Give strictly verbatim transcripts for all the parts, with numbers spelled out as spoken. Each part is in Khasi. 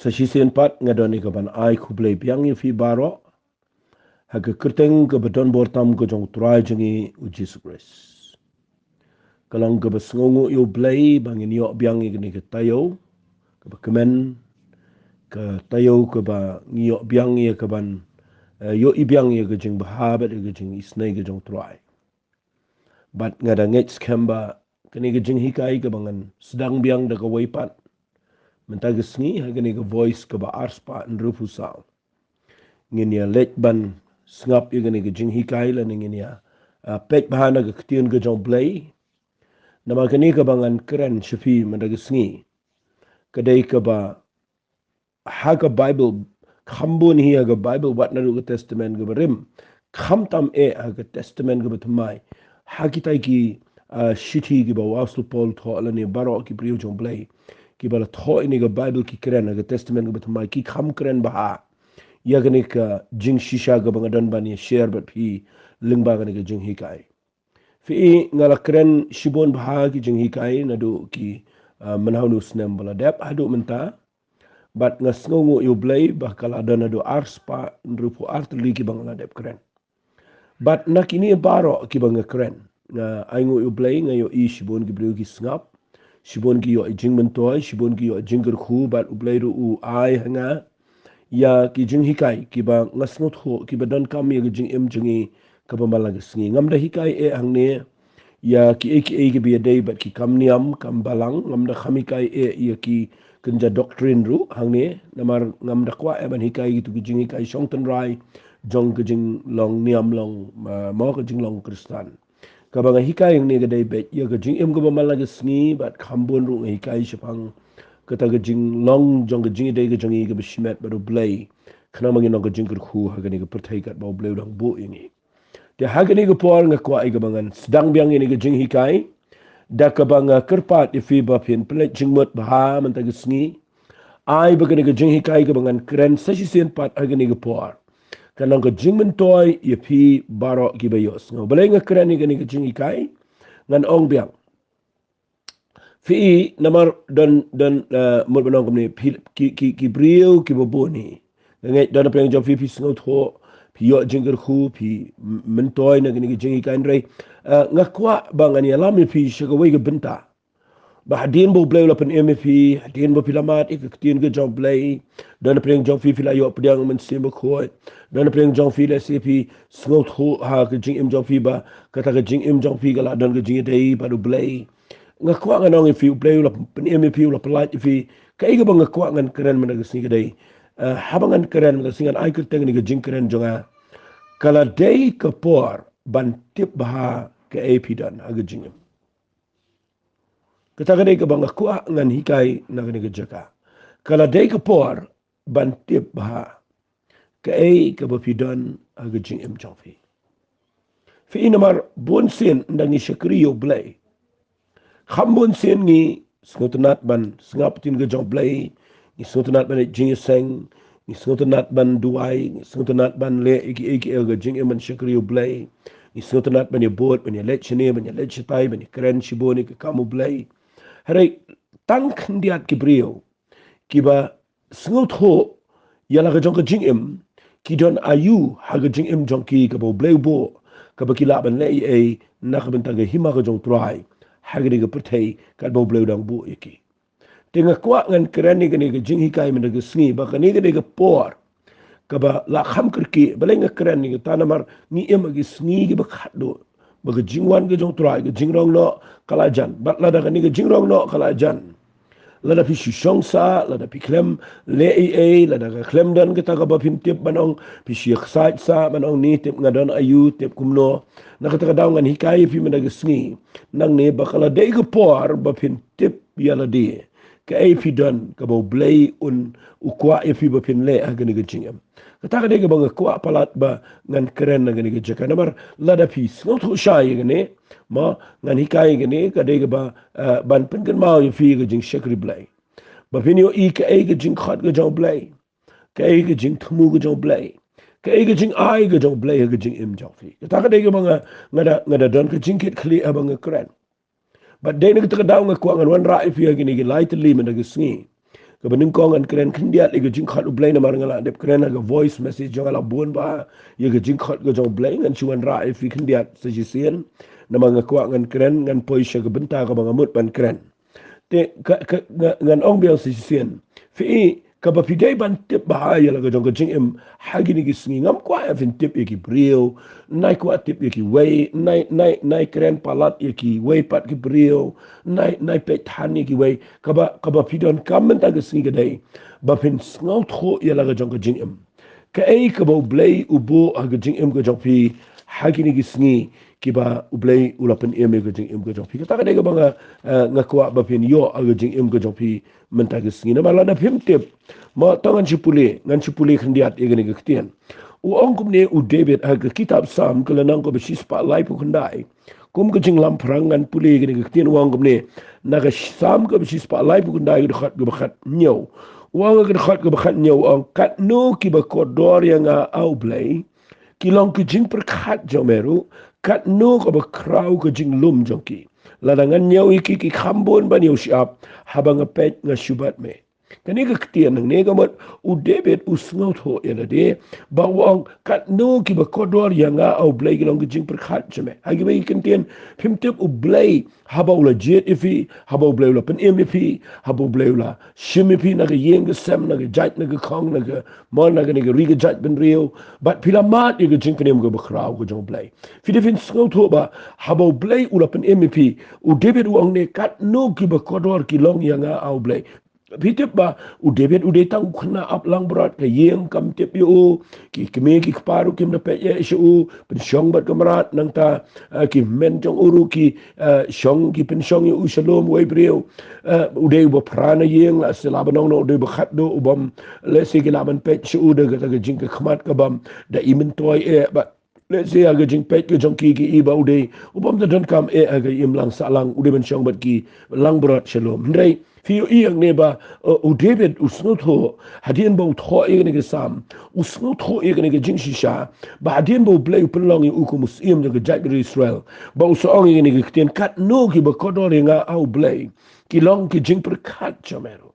Sa shisien pat nga don ïa ka ban ai khublei biang ïa phi baroh ha ka kyrteng kaba don bor tam ka jong u Trai jong ngi u Jisu Khrist. Ka long kaba sngewnguh ïa u Blei ba ngin ïoh biang ïa kane ka taïew kaba kmen, ka taïew kaba ngi ïoh biang ïa ka ban, eh, ïohi biang ïa ka jingbha bad ïa ka jingisynei ka jong u Trai. Bad nga da ngeit skhem ba kane ka jinghikai kaba ngan sdang biang da kawei pat mynta ka sngi ha kane ka Voice kaba arspah hynriewphew saw. Ngin ïa leit ban sngap ïa kane ka jinghikai lane ngin ïa, ah, peit bha na ka ktien ka jong u Blei. Namar kane kaba ngan kren sha phi mynta ka sngi ka dei kaba ha ka Baibl, kham bun hi ha ka Baibl, wat naduh ka Testament kaba rim, khamtam eh ha ka Testament kaba thymmai. Ha kitai ki, ah, shithi kiba u Apostol Paul thoh lane baroh ki briew jong u Blei kiba la thoh ïa kane ka Baibl ki kren ha ka Testament kaba thymmai, ki kham kren bha ïa kane ka jingshisha kaba nga don ban ïa share bad phi lyngba kane ka jinghikai. Phi i, nga la kren shibun bha ki jinghikai naduh ki, ah, mynhynnin snem ba la dep haduh mynta. Bad nga sngewnguh ïa u Blei ba ka la don haduh arspah hynriewphew artylli kiba nga la dep kren. Bad na kine baroh kiba nga kren, nga ainguh ïa u Blei, nga ïohi shibun ki briew ki sngap, shibun ki ïoh jingmyntoi, shibun ki ïoh jingkyrkhu, bad u Blei ruh u ai ha nga ïa ki jinghikai kiba nga sngewthuh kiba donkam ïa ka jingim jong ngi kaba man la ka sngi. Ngam da hikai eh hangne ïa kiei kiei kiba ïadei bad ki kam niam kam balang, ngam da kham hikai eh ïa ki kynja doctrine ruh hangne, namar ngam da kwah eh ban hikai kitu ki jinghikai shong tynrai jong ka jinglong niam long, ah, mo ka jinglong Khristan. Kaba nga hikai hangne ka dei beit ïa ka jingim kaba man la ka sngi, bad kham bun ruh nga hikai shaphang kata ka jinglong jong ka jingïadei ka jong ngi kaba shimet bad u Blei, khnang ba ngin long ka jingkyrkhu ha kane ka pyrthei katba u Blei u dang buh ïa ngi. Te ha kane ka por nga kwah ïa kaba ngan sdang biang ïa kane ka jinghikai da kaba nga kyrpad ïa phi ba phin pynleit jingmut bha mynta ka sngi. Ai ba kane ka jinghikai kaba ngan kren sa shisien pat ha kane ka por kan long ka jingmyntoi ïa phi baroh kiba ïohsngew. Balei nga kren ïa kane ka jinghikai? Ngan ong biang. Phi i, namar don, don, eh, mut ban ong kumne, phi, ki, ki, ki briew kiba bun hi. Nga ngeit don napdeng jong phi phi sngewthuh, phi ïoh jingkyrkhu, phi m-, myntoi na kine ki jinghikai, hynrei, eh, nga kwah ba ngan ïalam ïa phi sha kawei ka bynta. Ba hadien ba u Blei u la pynim ïa phi, hadien ba phi la mad ïa ka ktien ka jong u Blei, don napdeng jong phi phi la ïoh pdiang Mynsiem Bakhuid, don napdeng jong phi lehse phi sngewthuh ha ka jingim jong phi ba kata ka jingim jong phi ka la don ka jingïadei bad u Blei. Nga kwah ngan ong ïa phi, u Blei u la pynim ïa phi, u la pyllait ïa phi. Kaei kaba nga kwah ngan kren mynta ka sngi ka dei, eh, haba ngan kren mynta ka sngi, ngan ai kyrteng ïa kane ka jingkren jong nga, ka la dei ka por ban tip bha kaei phi don ha ka jingim. Kata ka dei kaba nga kwah ngan hikai na kane ka jaka. Ka la dei ka por ban tip bha kaei kaba phi don ha ka jingim jong phi. Phi i, namar bun sien ynda ngi shakri ïa u Blei, kham bun sien ngi sngewtynnat ban sngap ïa ka ktien ka jong u Blei, ngi sngewtynnat ban leit jingïaseng, ngi sngewtynnat ban duwai, ngi sngewtynnat ban leh ïa kiei kiei ha ka jingim ban shakri ïa u Blei, ngi sngewtynnat ban ïabud, ban ïaleit shane, ban ïaleit shatai, ban ïakren shibun ïa ka kam u Blei. Hynrei tang khyndiat ki briew kiba sngewthuh ïa la ka jong ka jingim, ki don aïu ha ka jingim jong ki kaba u Blei u buh, kaba ki lah ban leh ei ei na ka bynta ka hima ka jong u Trai ha kane ka pyrthei katba u Blei u dang buh ïa ki. Te nga kwah ngan kren ïa kane ka jinghikai mynta ka sngi ba kane ka dei ka por kaba la kham kyrkieh. Balei nga kren ïa kata? Namar ngi im ha ki sngi kiba khatduh, ba ka jingwan ka jong u Trai, ka jingrong noh ka la jan. Bad lada kane ka jingrong noh ka la jan, lada phi shu shong sah, lada phi khlem leh ei ei, lada ka khlem don kata kaba phin tip ban ong, phi shu ïaksaid sah ban ong, ni tip nga don aïu, tip kumno. Na kata ka daw ngan hikai ïa phi mynta ka sngi nangne ba ka la dei ka por ba phin tip ïa lade kaei phi don kaba u Blei un, u kwah ïa phi ba phin leh ha kane ka jingim. Kata ka dei kaba nga kwah palat ba ngan kren na kane ka jaka. Namar lada phi sngewthuh shai ïa kane, ma, ngan hikai ïa kane, ka dei kaba, eh, ban pynkynmaw ïa phi ka jingshakri Blei, ba phin ïohi kaei ka jingkhot ka jong u Blei, kaei ka jingthmu ka jong u Blei, kaei ka jingai ka jong u Blei ha ka jingim jong phi. Kata ka dei kaba nga, nga da, nga da don ka jingkitkhlieh haba nga kren. Bad dei na kata ka daw nga kwah ngan wanrah ïa phi ha kine ki lai tylli mynta ka sngi. Kaba nyngkong ngan kren khyndiat ïa ka jingkhot U Blei namar nga la dep kren ha ka voice message jong nga la bun bha ïa ka jingkhot ka jong U Blei, ngan shu wanrah ïa phi khyndiat sa shisien. Namar nga kwah ngan kren, ngan poi sha ka bynta kaba nga mut ban kren. Te ka, ka, nga, ngan ong biang sa shisien. Phi i, kaba phi dei ban tip bha ïa la ka jong ka jingim ha kine ki sngi, ngam kwah ïa phin tip ïa ki briew, nai kwah tip ïa kiwei, nai, nai, nai kren palat ïa kiwei pat ki briew, nai, nai peit than ïa kiwei. Kaba, kaba phi donkam mynta ka sngi ka dei ba phin sngewthuh ïa la ka jong ka jingim. Kaei kaba U Blei u buh ha ka jingim ka jong phi ha kine ki sngi kiba U Blei u la pynim ïa ka jingim ka jong phi. Kata ka dei kaba nga, eh, nga kwah ba phin ïoh ha ka jingim ka jong phi mynta ka sngi. Namar lada phim tip, ma tang ngan shu pule, ngan shu pule khyndiat ïa kane ka ktien. U ong kumne u David ha ka kitab Salm ka lynnong kaba shispah laiphew khyndai. Kum ka jinglamphrang ngan pule ïa kane ka ktien, u ong kumne. Na ka Salm kaba shispah laiphew khyndai ka dkhot kaba khathynñiew. U ong ha ka dkhot kaba khathynñiew, u ong, katno kiba kordor ïa nga, A U Blei, ki long ki jingpyrkhat jong me ruh, katno kaba khraw ka jinglum jong ki. Lada ngan ñiew ïa ki, ki kham bun ban ïew shyiap, haba nga peit nga shu bat me. Kane ka ktien nangne ka mut u David u sngewthuh ïa lade, ba u ong, katno kiba kordor ïa nga, A U Blei, ki long ki jingpyrkhat jong me. Ha kiwei ki kyntien, phim tip U Blei haba u la jied ïa phi, haba U Blei u la pynim ïa phi, haba U Blei u la shim ïa phi na ka ïing ka sem, na ka jait na ka khong, na ka mon, na ka, na ka ri ka jait bynriew, bad phi la mad ïa ka jingpynim kaba khraw ka jong U Blei. Phi dei phin sngewthuh ba haba U Blei u la pynim ïa phi, u David u ong ne, katno kiba kordor ki long ïa nga, A U Blei. Phi tip ba u David u dei tang u khynnah ap langbrot, ka ïing kam tip ïa u, ki kmie ki kpa ruh kim da peit ïa sha u, pynshong bad ka mrad, nangta, eh, ki hynmen jong u ruh ki, eh, shong, ki pynshong ïa u sha lum uwei briew. Eh, u dei uba phra na ïing, la shu lah ban ong u dei uba khatduh, u bym, lehse ki lah ban peit sha u da kata ka jingkyrkhmat ka bym da i myntoi eh, bad lehse ha ka jingpeit ka jong ki, ki i ba u dei u bym da donkam eh ha ka imlang sahlang, u dei ban shong bad ki langbrot sha lum. Hynrei phi ïohi hangne ba, eh, u David u sngewthuh, hadien ba u thoh ïa kane ka Salm, u sngewthuh ïa kane ka jingshisha, ba hadien ba U Blei u pynlong ïa u kum u syiem jong ka jaitbynriew Israel, ba u sa ong ïa kane ka ktien, katno kiba kordor ïa nga, A U Blei, ki long ki jingpyrkhat jong me ruh.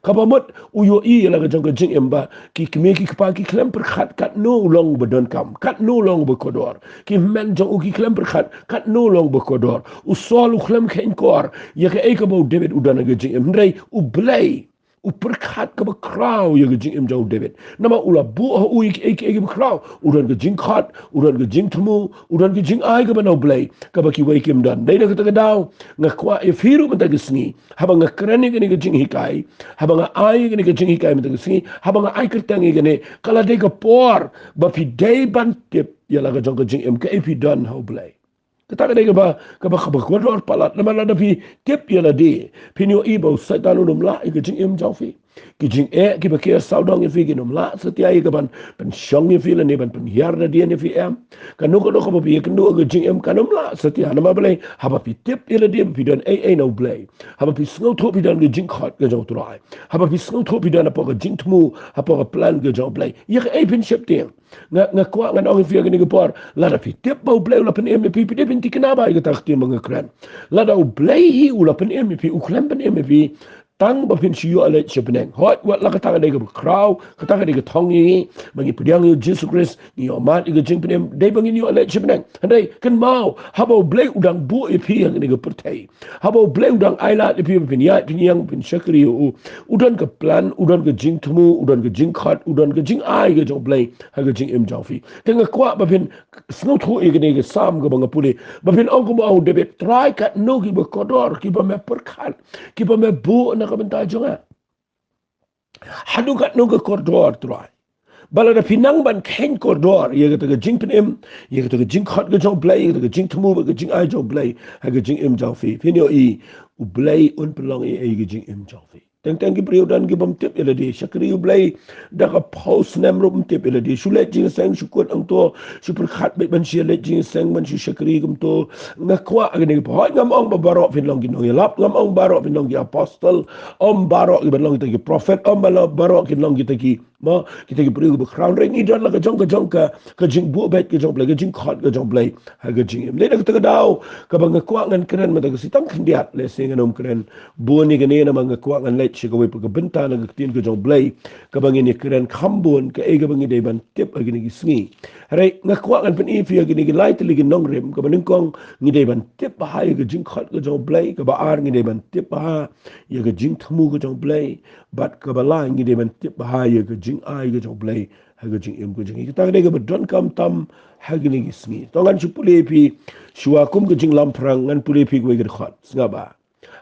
Kaba mut u ïohi ïa la ka jong ka jingim ba ki kmie ki kpa ki khlem pyrkhat katno u long uba donkam, katno u long uba kordor. Ki hynmen jong u ki khlem pyrkhat katno u long uba kordor. U Saul u khlem kheiñkor ïa kaei kaba u David u don ha ka jingim. Hynrei U Blei u pyrkhat kaba khraw ïa ka jingim jong u David. Namar u la buh ha u ïa kaei kaei kaba khraw. U don ka jingkhot, u don ka jingthmu, u don ka jingai kaba na U Blei, kaba kiwei kim don. Dei na kata ka daw nga kwah ïa phi ruh mynta ka sngi, haba nga kren ïa kane ka jinghikai, haba nga ai ïa kane ka jinghikai mynta ka sngi, haba nga ai kyrteng ïa kane, ka la dei ka por ba phi dei ban tip ïa la ka jong ka jingim, kaei phi don ha U Blei. Kata ka dei kaba, kaba, kaba kordor palat, namar lada phi tip ïa lade, phin ïohi ba u Soitan un ym lah ïa ka jingim jong phi. Ki jingeh kiba ker sawdong ïa phi kin ym lah satia ïa ka ban pynshong ïa phi lane ban pynhiar nadien ïa phi, em. Kano kano kaba phi ïakynduh ha ka jingim kan ym lah satia. Namar balei? Haba phi tip ïa lade ba phi don ei ei na U Blei, haba phi sngewthuh phi don ka jingkhot ka jong U Trai, haba phi sngewthuh phi don hapoh ka jingthmu, hapoh ka plan ka jong U Blei, ïa kaei phin sheptieng? Nga, nga kwah ngan ong ïa phi ha kane ka por, lada phi tip ba U Blei u la pynim ïa phi, phi dei phin thikna bha ïa kata ka ktien ba nga kren. Lada U Blei hi u la pynim ïa phi, u khlem pynim ïa phi, tang ba phin shu ïoh leit sha bneng. Hooid, wat la kata ka dei kaba khraw, kata ka dei ka thong ïa ngi, ba ngi pdiang ïa U Jisu Khrist, ngi ïoh mad ïa ka jingpynim, dei ba ngin ïoh leit sha bneng. Hynrei kynmaw, haba U Blei u dang buh ïa phi ha kane ka pyrthei, haba U Blei u dang ai lad ïa phi ba phin ïaid phin ïeng phin shakri ïa u, u don ka plan, u don ka jingthmu, u don ka jingkhot, u don ka jingai ka jong U Blei ha ka jingim jong phi. Te nga kwah ba phin sngewthuh ïa kane ka Salm kaba nga pule, ba phin ong kumba ong u David, Trai, katno kiba kordor kiba me pyrkhat, kiba me buh na ka bynta jong nga. Haduh katno ka kordor, Trai. Ba lada phi nang ban kheiñ kordor ïa kata ka jingpynim, ïa kata ka jingkhot ka jong U Blei, ïa kata ka jingthmu bad ka jingai jong U Blei ha ka jingim jong phi, phin ïohi U Blei un pynlong ei ei ha ka jingim jong phi. Teng teng ki briew don ki bym tip ïa lade, shakri U Blei da ka phew snem ruh bym tip ïa lade, shu leit jingïaseng, shu kut hangto, shu pyrkhat beit ban shu leit jingïaseng, ban shu shakri kumto. Nga kwah kane ka por, hooid, ngam ong ba baroh phin long ki nongïalap, ngam ong baroh phin long ki apostol, ym baroh ki ban long kita ki prophet, ym ba baroh kin long kita ki Mo, kita ki briew kiba khraw, hynrei ngi don la ka jong ka jong ka, ka jingbuh beit ka jong Blei, ka jingkhot ka jong Blei ha ka jingim. Dei na kata ka daw kaba nga kwah ngan kren mynta ka sngi, tang khyndiat lehse ngan ym kren bun ïa kane namar nga kwah ngan leit sha kawei pat ka bynta na ka ktien ka jong Blei kaba ngin ïa kren kham bun, kaei kaba ngi dei ban tip ha kine ki sngi. Hynrei nga kwah ngan pyni ïa phi ha kine ki lai tylli ki nongrim. Kaba nyngkong, ngi dei ban tip bha ïa ka jingkhot ka jong Blei. Kaba ar, ngi dei ban tip bha ïa ka jingthmu ka jong Blei. Bad kaba lai, ngi dei ban tip bha ïa ka jingai ka jong Blei ha ka jingim ka jong ngi. Kata ka dei kaba donkam tam ha kine ki sngi. To ngan shu pule ïa phi shuwa kum ka jinglamphrang, ngan pule ïa phi kawei ka dkhot. Sngap bha.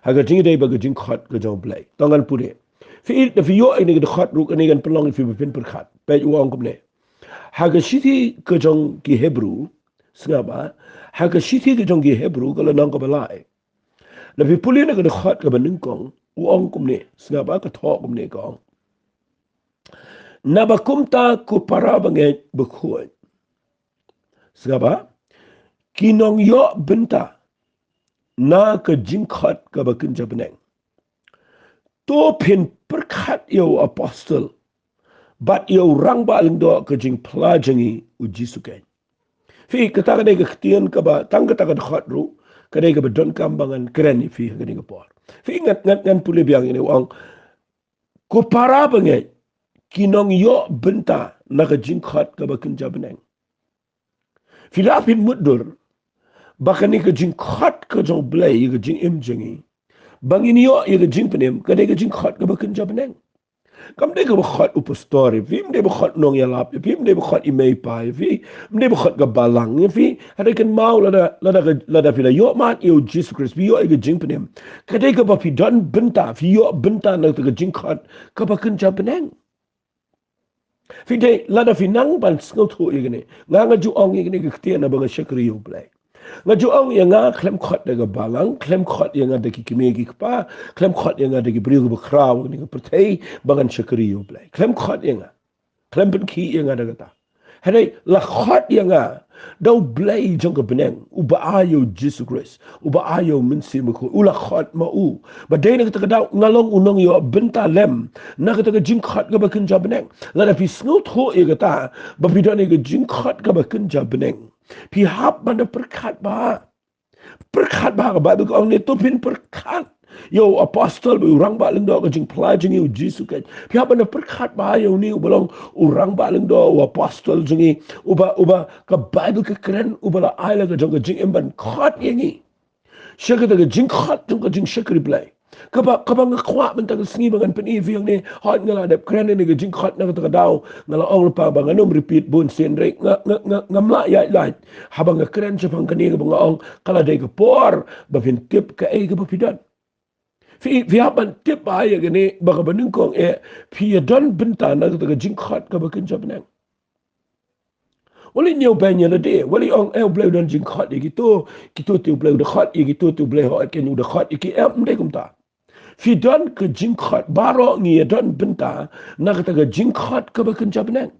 Ha ka jingïadei bad ka jingkhot ka jong Blei. To ngan pule. Phi, lada phi ïoh ïa kane ka dkhot ruh, kane kan pynlong ïa phi ba phin pyrkhat. Peit, u ong kumne. Ha ka shithi ka jong ki Hebru, sngap bha, ha ka shithi ka jong ki Hebru, ka lynnong kaba lai, lada phi pule na ka dkhot kaba nyngkong, u ong kumne, sngap bha, ka thoh kumne, ka ong: Naba kumta, ko para bangeit bakhuid, sngap bha, ki nongïoh bynta na ka jingkhot kaba kynja bneng, to phin pyrkhat ïa u apostol bad ïa u rangbah lyngdoh ka jingphla jong ngi, u Jisu Khrist. Phi, kata ka dei ka ktien kaba, tang kata ka dkhot ruh ka dei kaba donkam ba ngan kren ïa phi ha kane ka por. Phi, ngan, ngan, ngan pule biang ïa kane, u ong: Ko para bangeit, ki nongïoh bynta na ka jingkhot kaba kynja bneng. Phi, lada phin mutdur ba kane ka jingkhot ka jong Blei ïa ka jingim jong ngi, ba ngin ïoh ïa ka jingpynim, ka dei ka jingkhot kaba kynja bneng. Kam dei kaba khot u pastor ïa phi, ym dei ba khot nongïalap ïa phi, ym dei ba khot i mei i pa ïa phi, ym dei ba khot ka balang ïa phi. Hynrei kynmaw, lada, lada ka, lada phi la ïoh mad ïa u Jisu Khrist, phi ïoh ïa ka jingpynim, ka dei kaba phi don bynta, phi ïoh bynta na kata ka jingkhot kaba kynja bneng. Phi, dei, lada phi nang ban sngewthuh ïa kane. Nga, nga ju ong ïa kane ka ktien naba nga shakri ïa u Blei. Nga ju ong ïa nga khlem khot da ka balang, khlem khot ïa nga da ki kmie ki kpa, khlem khot ïa nga da ki briew kiba khraw ha kane ka pyrthei ba ngan shakri ïa u Blei. Khlem khot ïa nga. Khlem pynkhih ïa nga da kata. Hynrei la khot ïa nga da u Blei jong ka bneng, uba ai ïa u Jisu Khrist, uba ai ïa u Mynsiem Bakhuid, u la khot ma u. Ba dei na kata ka daw nga long u nongïoh bynta lem na kata ka jingkhot kaba kynja bneng. Lada phi sngewthuh ïa kata, ba phi don ïa ka jingkhot kaba kynja bneng, phi hap ban da pyrkhat bha. Pyrkhat bha, ka Baibl ka ong ne, to phin pyrkhat ïa u apostol bad u rangbah lyngdoh ka jingphla jong ngi, u Jisu Khrist. Phi hap ban da pyrkhat bha ïa une uba long u rangbah lyngdoh, u apostol jong ngi, uba, uba ka Baibl ka kren, uba la ai la ka jong ka jingim ban khot ïa ngi sha kata ka jingkhot jong ka jingshakri Blei. Kaba, kaba nga kwah mynta ka sngi ba ngan pyni ïa phi hangne, hooid nga la dep kren ïa kane ka jingkhot na kata ka daw, nga la ong lypa ba ngan ym repeat bun sien, hynrei nga, nga, nga, ngam lah ïaid lait haba nga kren shaphang kane, kaba nga ong ka la dei ka por ba phin tip kaei kaba phi don. Phi, phi hap ban tip bha ïa kane, ba kaba nyngkong eh, phi ïa don bynta na kata ka jingkhot kaba kynja bneng. Wat leit ñiew beiñ ïa lade, wat leit ong, eh, u Blei u don jingkhot ïa kito, kito te u Blei u da khot ïa kito, te u Blei hooid kein u da khot ïa ki, em, ym dei kumta. Phi don ka jingkhot, baroh ngi ïa don bynta na kata ka jingkhot kaba kynja bneng.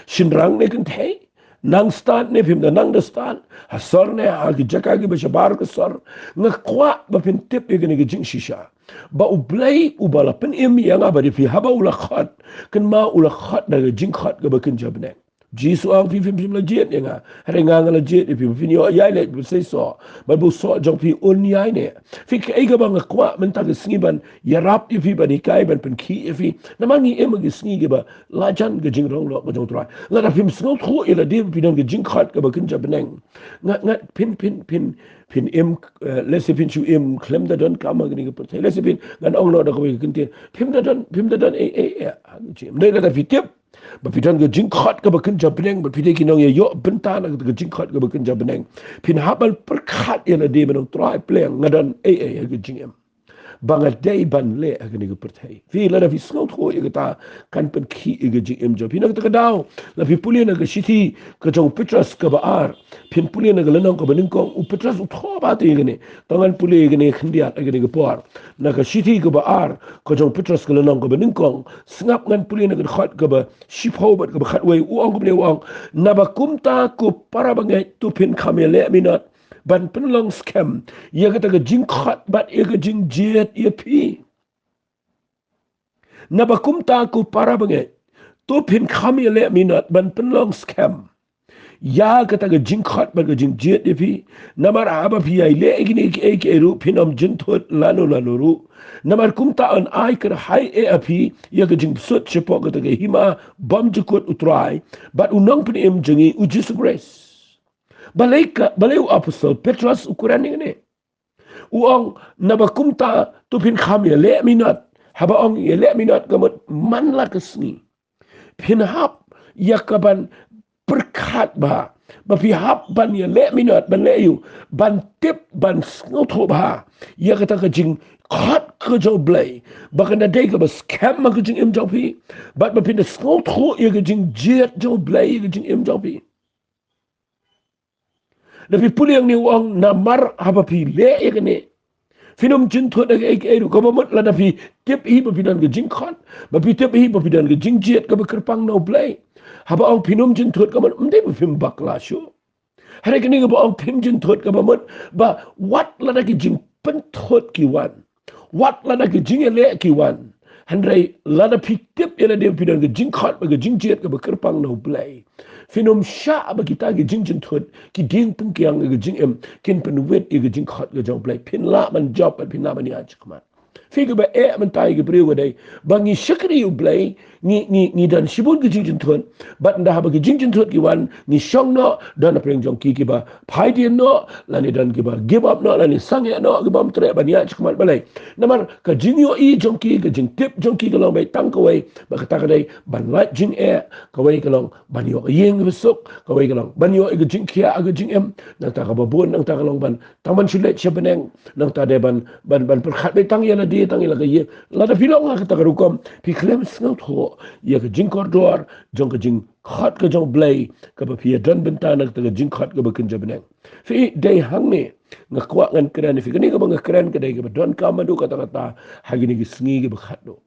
Shynrang ne kynthei, nang stad ne phim da nang da stad, ha sor ne ha ki jaka kiba shabar ka sor, nga kwah ba phin tip ïa kane ka jingshisha, ba u Blei uba la pynim ïa nga bad ïa phi, haba u la khot, kynmaw u la khot da ka jingkhot kaba kynja bneng. Jisu ong, phi phim shym la jied ïa nga, hynrei nga, nga la jied ïa phi, ba phin ïoh ïaineh bad seisoh, bad ba u soh jong phi un ïaineh. Phi, kaei kaba nga kwah mynta ka sngi ban ïarap ïa phi, ban hikai, ban pynkhih ïa phi, namar ngi im ha ki sngi kiba lajan ka jingrong noh ka jong u Trai. Lada phim sngewthuh ïa lade ba phi don ka jingkhot kaba kynja bneng, nga, nga, phin, phin, phin, phin im, eh, lehse phin shu im khlem da donkam ha kane ka pyrthei, lehse phin, ngan ong noh da kawei ka kyntien, phim da don, phim da don ei ei ei ha ka jingim. Hynrei lada phi tip ba phi don ka jingkhot kaba kynja bneng, ba phi dei ki nongïaïoh bynta na kata ka jingkhot kaba kynja bneng, phin hap ban pyrkhat ïa lade, mynta, Trai, pleng, nga don ei ei ha ka jingim ba nga dei ban leh ha kane ka pyrthei. Phi, lada phi sngewthuh ïa kata, kan pynkhih ïa ka jingim jong phi. Na kata ka daw, lada phi pule na ka shithi ka jong u Petros kaba ar, phin pule na ka lynnong kaba nyngkong, u Petros u thoh bha te ïa kane. To ngan pule ïa kane khyndiat ha kane ka por. Na ka shithi kaba ar ka jong u Petros, ka lynnong kaba nyngkong, sngap, ngan pule na ka dkhot kaba shiphew bad kaba khatwei, u ong kumne, u ong: Naba kumta, ko para bangeit, to phin kham ïaleh minot ban pynlong skhem ïa kata ka jingkhot bad ïa ka jingjied ïa phi. Naba kumta, ko para bangeit, To phin kham ïaleh minot ban pynlong skhem ïa kata ka jingkhot bad ka jingjied ïa phi. Namar haba phi ïaleh ïa kine kiei kiei ruh phin ym jynthut lano lano ruh. Namar kumta yn ai kyrhai eh ïa phi ïa ka jingpynsut shapoh kata ka hima bymjukut U Trai bad U Nongpynim jong ngi U Jisu Khrist. Balei ka, balei u apostol Petros u kren ïa kane? U ong, naba kumta to phin kham ïaleh minot. Haba ong ïaleh minot ka mut man la ka sngi phin hap ïa ka ban pyrkhat bha, ba phi hap ban ïaleh minot, ban leh ïa u, ban tip, ban sngewthuh bha ïa kata ka jingkhot ka jong U Blei, ba kan da dei kaba skhem ha ka jingim jong phi, bad ba phin da sngewthuh ïa ka jingjied jong U Blei ïa ka jingim jong phi. Da phi pule ïa kane u ong, namar haba phi leh ïa kane phin ym jynthut ïa kaei kaei ruh, kaba mut lada phi tip hi ba phi don ka jingkhot, ba phi tip hi ba phi don ka jingjied kaba kyrpang na U Blei. Haba ong phin ym jynthut ka mut ym dei ba phim bakla shuh. Hynrei kane kaba ong phim jynthut kaba mut ba wat lada ki jingpynthut ki wan, wat lada ki jingïaleh ki wan, hynrei lada phi tip ïa lade ba phi don ka jingkhot bad ka jingjied kaba kyrpang na U Blei, phin ym shah ba kita ki jingjynthut, ki diengpyngkiang ïa ka jingim, kin pynwit ïa ka jingkhot ka jong U Blei. Phin lah ban jop bad phin lah ban ïaid shakhmat. Phi kaba eh mynta ïa ki briew ka dei ba ngi shakri U Blei, ngi, ngi, ngi don shibun ki jingjynthut. Bad ynda haba ki jingjynthut ki wan, ngi shong noh, don na pdeng jong ki kiba phai dien noh, lane don kiba give up noh, lane sangeh noh, kiba ym treh ban ïaid shakhmat. Balei? Namar ka jingïohi jong ki, ka jingtip jong ki ka long beit tang kawei, ba kata ka dei ban lait jingeh, kawei ka long ban ïoh ïing kaba suk, kawei ka long ban ïoh ïa ka jingkhiah ha ka jingim. Nangta kaba bun, nangta ka long ban tang ban shu leit sha bneng, nangta dei ban, ban, ban pyrkhat beit tang ïa lade, tang ïa la ka ïing. Lada phi long ha kata ka rukom, phi khlem sngewthuh ïa ka jingkordor jong ka jingkhot ka jong U Blei, kaba phi ïa don bynta na kata ka jingkhot kaba kynja bneng. Phi, dei hangne nga kwah ngan kren ïa phi. Kane kaba nga kren ka dei kaba donkam haduh katta katta ha kine ki sngi kiba khatduh.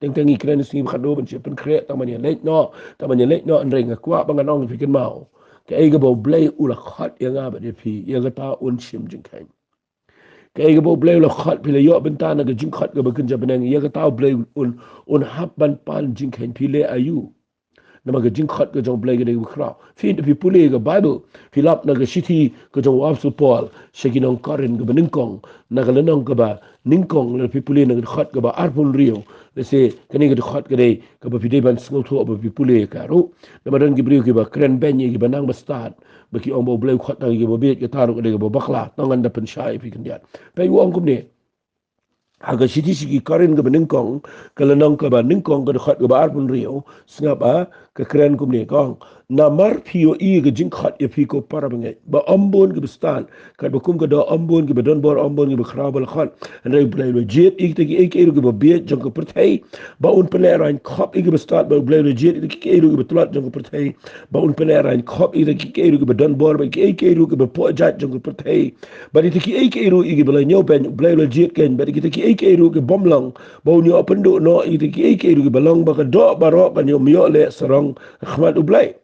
Teng teng ngi kren sngi ba khatduh ban shu pynkhreh tang ban ïaleit noh, tang ban ïaleit noh, hynrei nga kwah ba ngan ong ïa phi, kynmaw, kaei kaba U Blei u la khot ïa nga bad ïa phi, ïa kata un shim jingkheiñ. Kaei kaba U Blei u la khot, phi la ïoh bynta na ka jingkhot kaba kynja bneng, ïa kata U Blei un, un hap ban pan jingkheiñ. Phi leh aïu? Namar ka jingkhot ka jong U Blei ka dei kaba khraw. Phi, da phi pule ka Baibl, phi lap na ka shithi ka jong u apostol Paul sha ki nong Korinth kaba nyngkong, na ka lynnong kaba nyngkong, lada phi pule na ka dkhot kaba arphew hynriew. Lehse kane ka dkhot ka dei kaba phi dei ban sngewthuh ba phi pule ka ruh. Namar don ki briew kiba kren beiñ ïa kiba nang ba stad, ba ki ong ba U Blei u khot tang ïa kiba bieit, kata ruh ka dei kaba bakla. Tang ngan da pynshai ïa phi khyndiat. Peit, u ong kumne ha ka shithi sha ki Korinth kaba nyngkong, ka lynnong kaba nyngkong, ka dkhot kaba arphew hynriew, sngap, ah, ka kren kumne, ka ong, namar phi ïohi ka jingkhot ïa phi, ko para bangeit, ba ym bun kiba stad, katba kum ka doh, ym bun kiba don bor, ym bun kiba khraw ba la khot. Hynrei U Blei u la jied ïa kita kiei kiei ruh kiba bieit jong ka pyrthei, ba un pynlehraiñ khop ïa kiba stad, bad U Blei u la jied ïa kita kiei kiei ruh kiba tlot jong ka pyrthei, ba un pynlehraiñ khop ïa kita kiei kiei ruh kiba don bor, bad kiei kiei ruh kiba pohjait jong ka pyrthei, bad ïa kita kiei kiei ruh ïa kiba la ñiewbeiñ, U Blei u la jied keiñ, bad ïa kita kiei kiei ruh ki bym long, ba un ïoh pynduh noh ïa kita kiei kiei ruh kiba long, ba ka doh baroh kan ïoh, ym ïoh leh sarong ha khmat U Blei.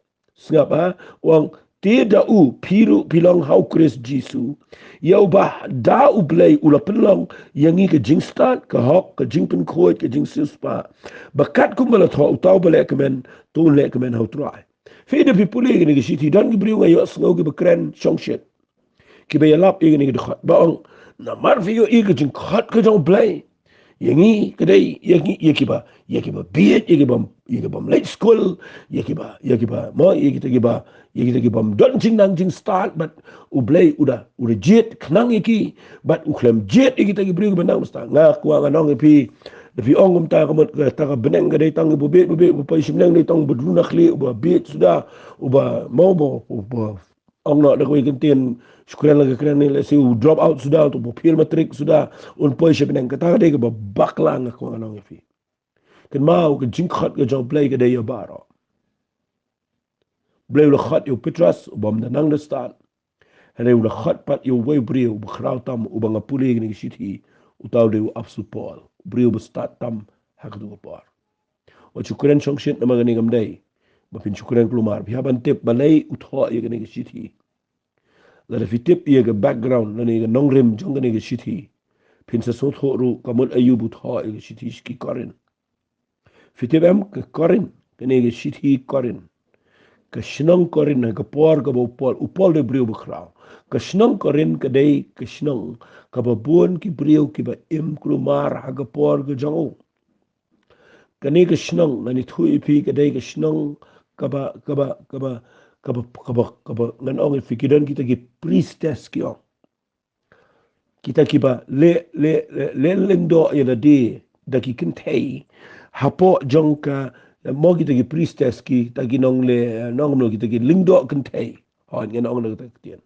Sngap, ha, u ong, te da u, phi ruh phi long ha U Khrist Jisu, ïa uba da U Blei u la pynlong ïa ngi ka jingstad, ka hok, ka jingpynkhuid, ka jingsiewspah, ba katkum ba la thoh uta uba leh kmen, to un leh kmen ha U Trai. Phi, da phi pule kane ka shithi, don ki briew nga ïohsngew kiba kren shongshit, kiba ïalap ïa kane ka dkhot, ba ong, namar phi ïohi ka jingkhot ka jong U Blei ïa ngi ka dei, ïa ngi, ïa kiba, ïa kiba bieit, ïa kiba, ïa kiba ym leit skul, ïa kiba, ïa kiba, mo, ïa kita kiba, ïa kita kiba ym don jingnang jingstad, bad U Blei u da, u da jied khnang ïa ki, bad u khlem jied ïa kita ki briew kiba nang ba stad. Nga kwah ngan ong ïa phi, da phi ong kumta ka mut kata ka bneng ka dei tang uba bieit, uba bieit, uba poi sha bneng dei tang uba duna khlieh, uba bieit suda, uba, mo, uba, uba ong noh da kawei ka ktien, shu kren la ka kren ne, lehse u drop out suda, uto uba fail matric suda, un poi sha bneng. Kata ka dei kaba bakla, nga kwah ngan ong ïa phi. Kynmaw, ka jingkhot ka jong U Blei ka dei ïa baroh. U Blei u la khot ïa u Petros uba ym da nang da stad. Hynrei u la khot pat ïa uwei u briew uba khraw tam, uba nga pule ïa kane ka shithi, uta u dei u apostol Paul, u briew uba stad tam ha kato ka por. Wat shu kren shongshit namar kane kam dei ba phin shu kren kulmar. Phi hap ban tip balei u thoh ïa kane ka shithi. Lada phi tip ïa ka background lane ïa ka nongrim jong kane ka shithi, phin sa sngewthuh ruh ka mut aïu ba u thoh ïa ka shithi sha ki Korinth. Phi tip em, ka Korinth Kane ka shithi Korinth. Ka shnong Korinth ha ka por kaba u Paul, u Paul dei briew bakhraw. Ka shnong Korinth ka dei ka shnong kaba bun ki briew kiba im kulmar ha ka por ka jong u. Kane ka shnong ngan ïathuh ïa phi ka dei ka shnong kaba, kaba, kaba, kaba, kaba, kaba ngan ong ïa phi ki don kita ki priestess ki ong. Kita kiba leh, leh, leh, leh lyngdoh ïa lade da ki kynthei. Hapoh jong ka, mo kita ki priestess kita ki nongleh, nong mo kita ki lyngdoh kynthei. Hooid ngan ong na kata ka ktien.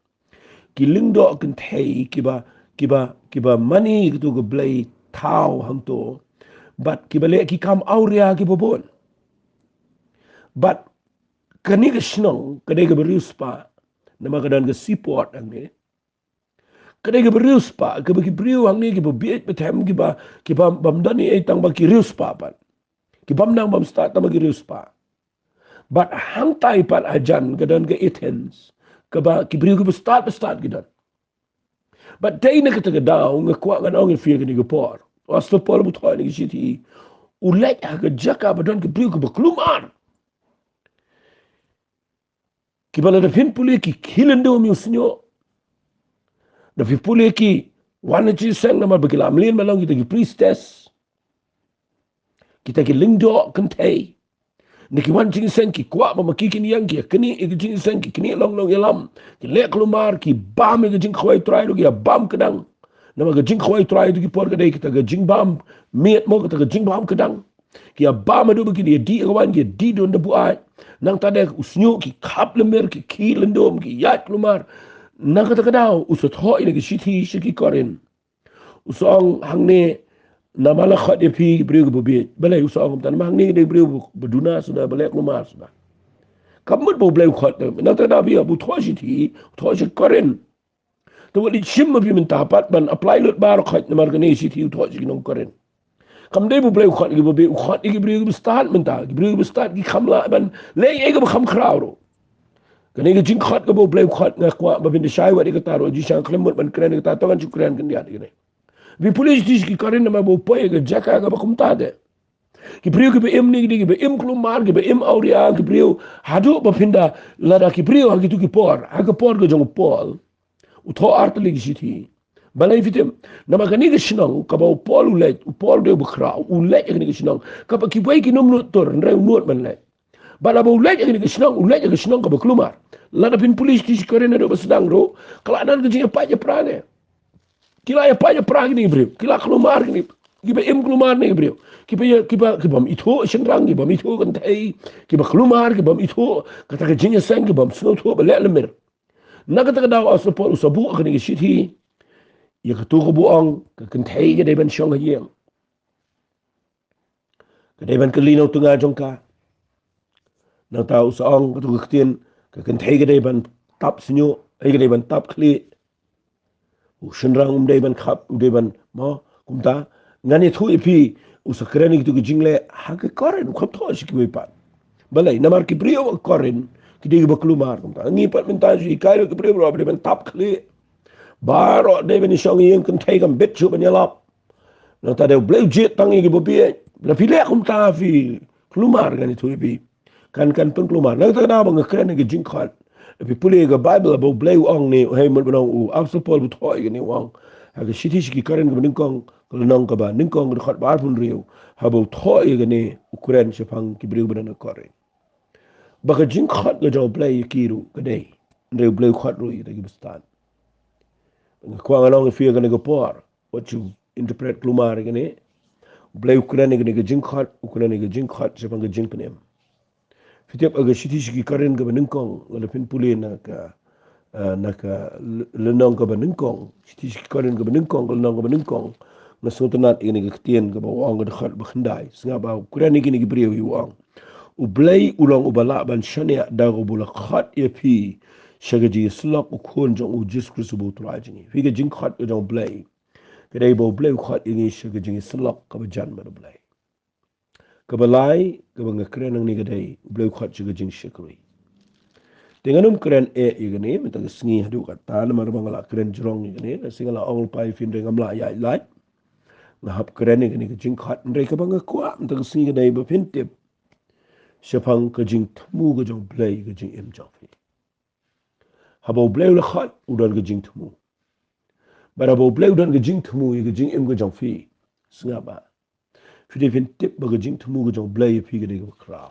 Ki lyngdoh kynthei kiba, kiba, kiba mane katu ka blei thaw hangto. Bad kiba leh ki kam awria kiba bun. Bad kane ka shnong ka dei kaba riewspah. Namar ka don ka seaport hangne. Ka dei kaba riewspah, kaba ki briew hangne kiba bieit ba them kiba, kiba bym don ei ei tang ba ki riewspah pat. Ki bym nang bym stad tang ba ki riewspah. Bad hangtai pat hajan ka don ka Athens, kaba ki briew kiba stad ba stad ki don. Bad dei na kata ka daw nga kwah ngan ong ïa phi ha kane ka por. U Apostol Paul u thoh ïa kane ka shithi, u leit ha ka jaka ba don ki briew kiba kulmar. Kiba lada phin pule ki khih lyndum ïa u shñiuh. Da phi pule ki wan na jingïaseng namar ba ki la mlien ba long kita ki priestess. Kita ki lyngdoh kynthei. Na ki wan jingïaseng ki kwah ba ma ki kin ïeng ki ïa knieh ïa ka jingïaseng, ki knieh long long ïalam. Ki leh kulmar, ki bam ïa ka jingkhawai Trai ruh, ki ïa bam kdang. Namar ka jingkhawai Trai ruh ki por ka dei kita ka jingbam miet mo, kita ka jingbam kdang. Ki ïa bam haduh ba ki ïa dih ïa ka waiñ, ki ïa dih dun da buaid. Nangta dei u shñiuh ki khap lymir, ki khih lyndum, ki ïaid kulmar. Na kata ka daw u sa thoh ïa kane ka shithi sha ki Korinth. U sa ong hangne namar la khot ïa phi ki briew kiba bieit. Balei u sa ong kumta? Namar hangne ki dei ki briew ba duna suda, ba leh kulmar suda. Kam mut ba U Blei u khot. Nangta ka daw ba u thoh shithi, u thoh sha ki Korinth. Te wat leit shim ma phi mynta pat ban apply lut baroh khoit namar kane ka shithi u thoh sha ki nong Korinth. Kam dei ba U Blei u khot ïa kiba bieit, u khot ïa ki briew kiba stad mynta, ki briew kiba stad ki kham lah ban leh ei ei kaba kham khraw ruh. Kane ka jingkhot kaba U Blei u khot nga kwah ba phin da shai wat ïa kata ruh, jingshisha khlem mut ban kren ïa kata, to ngan shu kren khyndiat ïa kane. Phi pule shithi sha ki Korinth namar ba u poi ha ka jaka kaba kumta te. Ki briew kiba im ne ki dei kiba im kulmar, kiba im awria, ki briew haduh ba phin da, lada ki briew ha kitu ki por, ha ka por ka jong u Paul. U thoh ar tylli ki shithi. Balei phi tip? Namar kane ka shnong kaba u Paul u leit, u Paul dei u bakhraw, u leit ha kane ka shnong kaba kiwei kim nud tur, hynrei u nud ban leit. Bad lada u leit ha kane ka shnong, u leit ha ka shnong kaba kulmar. Lada phin pule shithi sha ki Korinth haduh ba sdang ruh, ka la don ka jingïapait ïapra ne. Ki la ïapait ïapra kine ki briew, ki la kulmar kine, kiba im kulmar kine ki briew. Kiba ïa, kiba, kibym ithuh shynrang, kibym ithuh kynthei, kiba kulmar, kibym ithuh kata ka jingïaseng, kibym sngewthuh ba leh lymir. Na kata ka daw u Apostol Paul u sa buh kane ka shithi ïa katu kaba u ong ka kynthei ka dei ban shong ha ïing. Ka dei ban kylli na u tnga jong ka. Nangta u sa ong katu ka ktien, ka kynthei ka dei ban tap shñiuh, eh, ka dei ban tap khlieh. U shynrang um dei ban khap, u dei ban, mo, kumta. Ngan ïathuh ïa phi, u sa kren ïa kitu ki jingleh ha ka Korinth, u kham thoh sha kiwei pat. Balei, namar ki briew ha Korinth ki dei kiba kulmar, kumta. Ngi pat mynta shu hikai ïa ki briew baroh ba dei ban tap khlieh. Baroh dei ban shong ïing, kynthei kam bit shuh ban ïalap. Nangta dei U Blei u jied tang ïa kiba bieit. Lada phi leh kumta phi kulmar, ngan ïathuh ïa phi. Kan, kan pynkulmar. Nangta ka daw ba nga kren ïa ka jingkhot, lada phi pule ïa ka Baibl ba U Blei u ong ne, hei mut ban ong u Apostol Paul u thoh ïa kane u ong ha ka shithi sha ki Korinth kaba nyngkong, ka lynnong kaba nyngkong, ka dkhot ba arphew hynriew. Haba u thoh ïa kane u kren shaphang ki briew ba don ha Korinth. Ba ka jingkhot ka jong U Blei ïa ki ruh ka dei, hynrei U Blei u khot ruh ïa kita kiba stad. Nga kwah ngan ong ïa phi ha kane ka por, wat shu interpret kulmar ïa kane. U Blei u kren ïa kane ka jingkhot, u kren ïa ka jingkhot shaphang ka jingpynim. Phi tip ha ka shithi sha ki Korinth kaba nyngkong, lada phin pule na ka, eh, na ka l-, lynnong kaba nyngkong, shithi sha ki Korinth kaba nyngkong, ka lynnong kaba nyngkong. Nga sngewtynnat ïa kane ka ktien kaba u ong ha ka dkhot ba khyndai. Sngap ba u kren ïa kine ki briew, u ong, U Blei u long uba lah ban shaniah da kaba u la khot ïa phi sha ka jingïasyllok u Khun jong u Jisu Khrist uba U Trai jong ngi. Phi, ka jingkhot ka jong U Blei ka dei ba U Blei u khot ïa ngi sha ka jingïasyllok kaba jan bad U Blei. Kaba lai, kaba nga kren hangne ka dei, U Blei u khot sha ka jingshakri. Te ngan ym kren eh ïa kane mynta ka sngi haduh katta namar ba nga la kren jrong ïa kane, lashai nga la ong lypa ïa phi hynrei ngam lah ïaid lait. Nga hap kren ïa kane ka jingkhot, hynrei kaba nga kwah mynta ka sngi ka dei ba phin tip shaphang ka jingthmu ka jong U Blei ïa ka jingim jong phi. Haba U Blei u la khot, u don ka jingthmu. Bad haba U Blei u don ka jingthmu ïa ka jingim ka jong phi, sngap ba phi dei phin tip ba ka jingthmu ka jong U Blei ïa phi ka dei kaba khraw.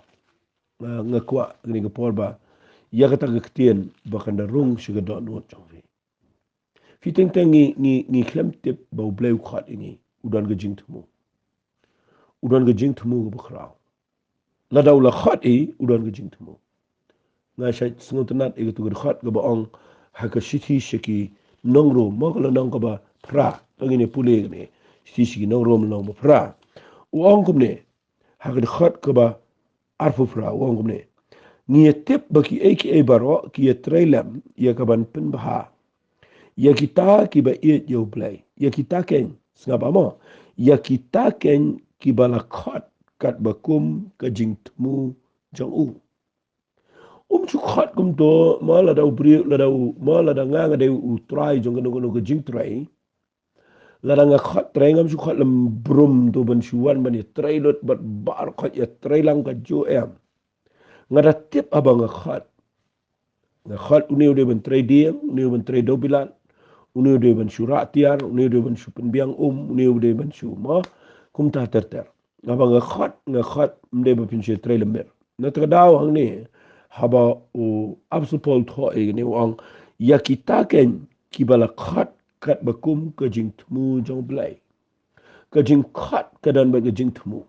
Nga, nga kwah kane ka por ba ïa kata ka ktien ba kan da rung sha ka dohnud jong phi. Phi teng teng ngi, ngi, ngi khlem tip ba U Blei u khot ïa ngi, u don ka jingthmu. U don ka jingthmu kaba khraw. Lada u la khot ïa ngi, u don ka jingthmu. Nga shait sngewtynnat ïa katu ka dkhot kaba ong ha ka shithi sha ki nong Rom, mo, ka lynnong kaba phra, to ngin ïa pule kane. Shithi sha ki nong Rom lynnong ba phra. U ong kumne, ha ka dkhot kaba arphew phra, u ong kumne. Ngi ïa tip ba kiei kiei baroh ki ïa trei lem ïa ka ban pynbha ïa kita kiba ïeit ïa U Blei, ïa kita keiñ, sngap ba mo, ïa kita keiñ kiba la khot katba kum ka jingthmu jong u. Um shu khot kumto, mo, lada u briew, lada u, mo, lada nga nga dei u trai jong kano kano ka jingtrei. Lada nga khot trei, ngam shu khot lem brum to ban shu wan ban ïa trei lut bad baroh khot ïa trei lang ka ju em. Nga da tip haba nga khot. Nga khot une u dei ban trei dieng, une u ban trei dewbilat, une u dei ban shu rah tiar, une u dei ban shu pynbiang um, une u dei ban shu, mo, kumta ter ter. Haba nga khot, nga khot, ym dei ba phin shu trei lem mer. Na kata ka daw hangne, haba u Apostol Paul u thoh ïa kane u ong, ïa kita keiñ kiba la khot katba kum ka jingthmu jong U Blei. Ka jingkhot ka don bad ka jingthmu.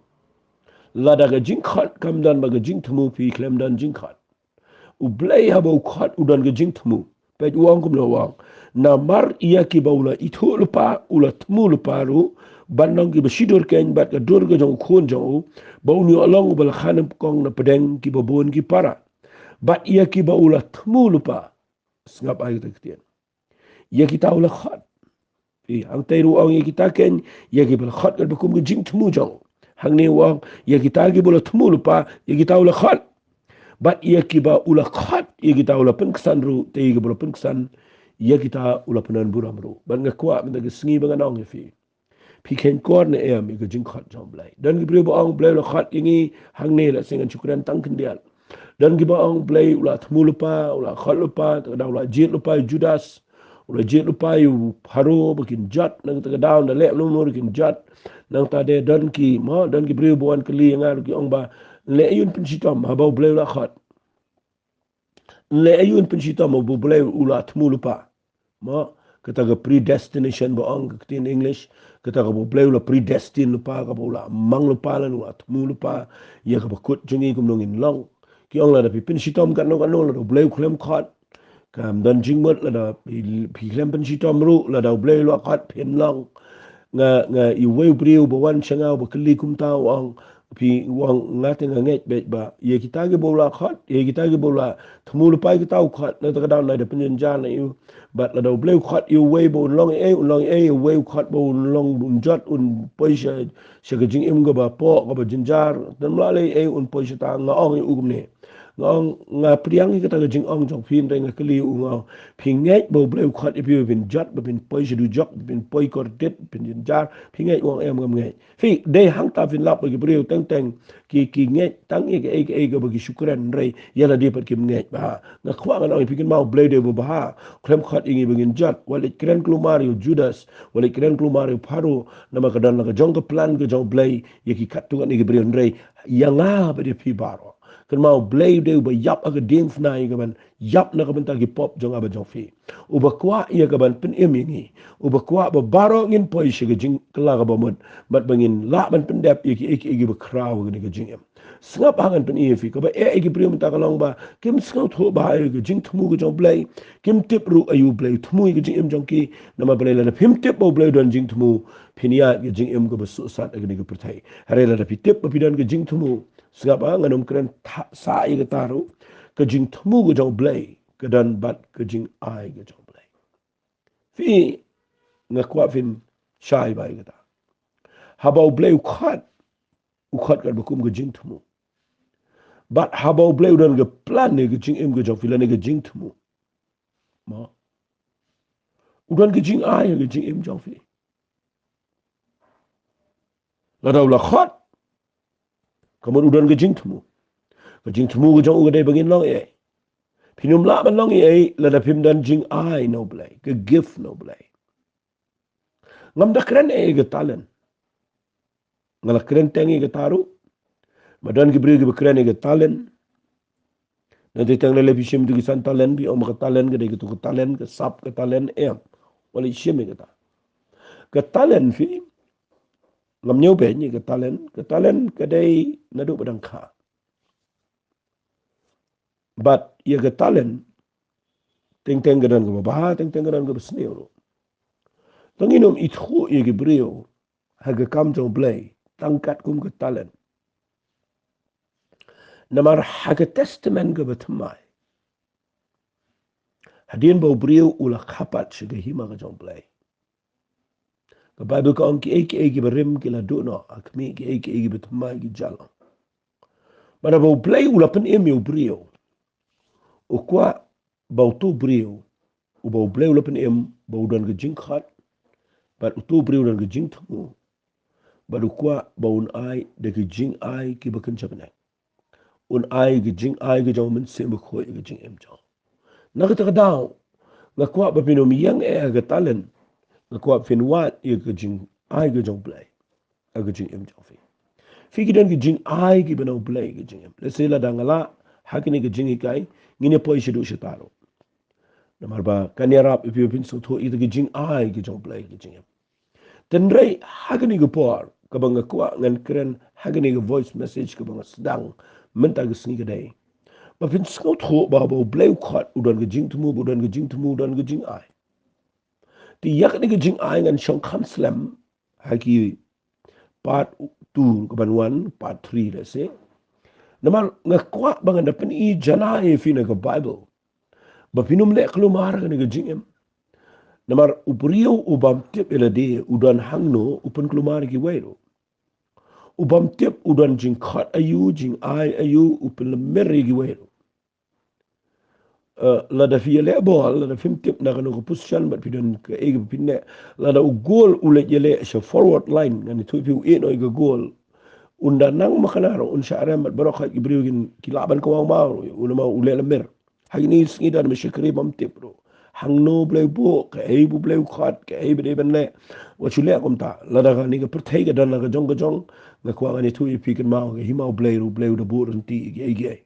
Lada ka jingkhot kam don bad ka jingthmu, phi khlem don jingkhot. U Blei haba u khot u don ka jingthmu. Peit u ong kumno u ong. Namar ïa kiba u la ithuh lypa, u la thmu lypa ruh, ban long kiba shidur keiñ bad ka dur ka jong u Khun jong u, ba un ïoh long uba la kha nyngkong na pdeng kiba bun ki para. Bad ïa kiba u la thmu lypa. Sngap ïa kata ka ktien. Ïa kita u la khot. Phi, hangtei ruh u ong ïa kita keiñ, ïa kiba la khot katba kum ka jingthmu jong u. Hangne u ong, ïa kita kiba u la thmu lypa, ïa kita u la khot. Bad ïa kiba u la khot, ïa kita u la pynksan ruh, te ïa kiba u la pynksan, ïa kita u la pynburom ruh. Bad nga kwah mynta ka sngi ba ngan ong ïa phi. Phi kheiñ kor ne em ïa ka jingkhot jong U Blei. Don ki briew ba ong U Blei u la khot ïa ngi hangne, lehse ngan shu kren tang khyndiat. Don kiba ong U Blei u la thmu lypa, u la khot lypa, te ka daw u la jied lypa ïa u Judas, u la jied lypa ïa u Pharaoh ba kin jot, na kata ka daw ynda leh mano mano ruh kin jot. Nangta de don ki, mo, don ki briew ba wan kylli ïa nga ruh ki ong ba, leh aïu yn pynshitom haba U Blei u la khot. Leh aïu yn pynshitom haba U Blei u la thmu lypa. Mo, kata ka predestination ba ong ka ktien English, kata kaba U Blei u la predestine lypa, kaba u la mang lypa lane u la thmu lypa ïa kaba kut jong ngi kumno ngin long. Ki ong lada phi pynshitom katno katno, lada U Blei u khlem khot, kam don jingmut. Lada phi, phi khlem pynshitom ruh, lada U Blei u la khot, phin long. Nga, nga, iwei u briew ba wan sha nga uba kylli kumta u ong, phi, u ong, nga te nga ngeit beit ba ïa kita kiba u la khot, ïa kita kiba u la thmu lypa ïa kita u khot, na kata ka daw ynda da pynjynjar na ïa u. Bad lada U Blei u khot ïa uwei ba un long ei, un long ei, ïa uwei u khot ba un long, un jot, un poi sha, sha ka jingim kaba poh, kaba jynjar, te ym lah lei ei, un poi sha ta. Nga ong ïa u kumne. Nga ong, nga pdiang ïa kata ka jingong jong phi, hynrei nga kylli ïa u, nga ong, phi ngeit ba U Blei u khot ïa phi ba phin jot, ba phin poi sha dujok, ba phin poi kordit, ba phin jynjar, phi ngeit? U ong, em, ngam ngeit. Phi, dei hangta phin lap ba ki briew teng teng ki, ki ngeit tang ïa kaei kaei kaba ki shu kren, hynrei ïa lade pat kim ngeit bha. Nga kwah ngan ong ïa phi, kynmaw U Blei u dei uba bha. U khlem khot ïa ngi ba ngin jot. Wat leit kren kulmar ïa u Judas, wat leit kren kulmar ïa u Pharaoh, namar ka don la ka jong ka plan ka jong U Blei ïa ki katto katne ki briew, hynrei ïa nga bad ïa phi baroh. Kynmaw U Blei u dei uba ïap ha ka diengphna ïa ka ban ïap na ka bynta ki pop jong nga bad jong phi. Uba kwah ïa ka ban pynim ïa ngi. Uba kwah ba baroh ngin poi sha ka jingkylla kaba mut, bad ba ngin lah ban pyndep ïa kiei kiei kiba khraw ha kane ka jingim. Sngap, ha ngan pyni ïa phi, kaba eh ïa ki briew mynta ka long ba kim sngewthuh bha ïa ka jingthmu ka jong U Blei. Kim tip ruh aïu U Blei u thmu ïa ka jingim jong ki. Namar balei? Lada phim tip ba U Blei u don jingthmu, phin ïaid ka jingim kaba suhsat ha kane ka pyrthei. Hynrei lada phi tip ba phi don ka jingthmu, sngap, ha ngan ym kren tha-, sah ïa kata ruh. Ka jingthmu ka jong U Blei ka don bad ka jingai ka jong U Blei. Phi, nga kwah phin shai bha ïa kata. Haba U Blei u khot, u khot katba kum ka jingthmu. Bad haba U Blei u don ka plan ïa ka jingim ka jong phi lane ka jingthmu, mo, u don ka jingai ha ka jingim jong phi. Lada u la khot, ka mut u don ka jingthmu. Ka jingthmu ka jong u ka dei ba ngin long ei. Phin ym lah ban long ei lada phim don jingai na U Blei, ka gift na U Blei. Ngam da kren ei ka talent. Nga la kren teng ei ka taru. Ma don ki briew kiba kren ei ka talent. Nangta teng lei lei phi shim tu ki san talent, phi ong ba ka talent ka dei katu ka talent, ka sap ka talent, em. Wat leh shim ei kata. Ka talent phi, ngam ñiew phi ei ka talent, ka talent ka dei naduh ba dang kha. Bad ïa ka talent, teng teng ka don kaba bha, teng teng ka don kaba sniew ruh. Tang ngin ym ithuh ïa ki briew ha ka kam jong U Blei tang katkum ka talent. Namar ha ka Testament kaba thymmai, hadien ba u briew u la kha pat sha ka hima ka jong U Blei, ka Baibl ka ong, kiei kiei kiba rim ki la duh noh, ha khmih, kiei kiei kiba thymmai ki jia noh. Bad haba U Blei u la pynim ïa u briew, u kwah ba utu u briew uba U Blei u la pynim ba u don ka jingkhot, bad utu u briew u don ka jingthmu, bad u kwah ba un ai da ki jingai kiba kynja bneng. Un ai ki jingai ki jong U Mynsiem Bakhuid ïa ka jingim jong u. Na kata ka daw, nga kwah ba phin ym ïeng ei ha ka talent, nga kwah phin wad ïa ka jingai ka jong U Blei ha ka jingim jong phi. Phi, ki don ki jingai kiba na U Blei ha ka jingim. Lehse lada nga lah ha kane ka jinghikai, ngin ïa poi shaduh shata ruh. Namar ba kan ïarap ïa phi ba phin sngewthuh ïa kita ki jingai ki jong U Blei ha ka jingim. Hynrei ha kane ka por kaba nga kwah ngan kren ha kane ka voice message kaba nga sdang mynta ka sngi ka dei ba phin sngewthuh ba, ba U Blei u khot, u don ka jingthmu, ba u don ka jingthmu, u don ka jingai. Te ïa kane ka jingai ngan shong kham slem ha ki part two kaban wan, part three lehse. Namar nga kwah ba ngan da pyni jana ïa phi na ka Baibl ba phin ym leh kulmar ha kane ka jingim. Namar u briew u bym tip ïa lade u don hangno, u pynkulmar ïa kiwei ruh. U bym tip u don jingkhot aïu, jingai aïu, u pynlynmer ïa kiwei ruh. Eh, lada phi ïaleh bol, lada phim tip na kano ka position bad phi don kaei kaba phin leh, lada u goal u leit ïaleh sha forward line, ngan ïathuh ïa phi, u ïeh noh ïa ka goal, un da nang makna ruh un shah rem bad baroh khoit ki briew kin, ki lah ban kawang maw ruh ïa u namar u leh lynmer. Ha kine ki sngi don ba shakri bym tip ruh hangno U Blei u buh, kaei ba U Blei u khot, kaei ba dei ban leh. Wat shu leh kumta. Lada kane ka pyrthei ka don la ka jong ka jong, nga kwah ngan ïathuh ïa phi, kynmaw, ka hima U Blei ruh, U Blei u da buh rynti ïa kiei kiei.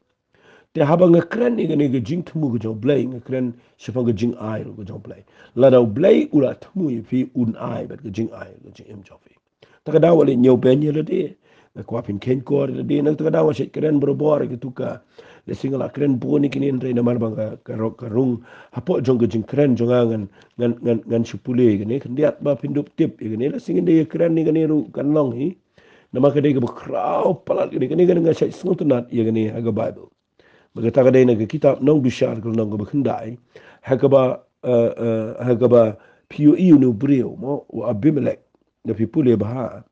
Te haba nga kren ïa kane ka jingthmu ka jong U Blei, nga kren shaphang ka jingai ruh ka jong U Blei. Lada U Blei u la thmu ïa phi, un ai bad ka jingai ka jingim jong phi. Ta ka daw wat leh ñiewbeiñ ïa lade. Nga kwah phin kheiñ kor ïa lade. Na kata ka daw nga shait kren barabor ïa katu ka. Lehse nga la kren bun ïa kine, hynrei namar ba ka, ka ro-, ka rung hapoh jong ka jingkren jong nga, ngan, ngan, ngan, ngan shu pule ïa kane. Khyndiat ba phin dup tip ïa kane, lehse ngin da ïakren ïa kane ruh kan long hi. Namar ka dei kaba khraw palat kane, kane, kane nga shait sngewtynnat ïa kane ha ka Baibl. Bad kata ka dei na ka kitab Nongbishar ka lynnong kaba khyndai, ha kaba, eh, eh, ha kaba phi ïohi une u briew, mo, u Abimelek. Lada phi pule bha,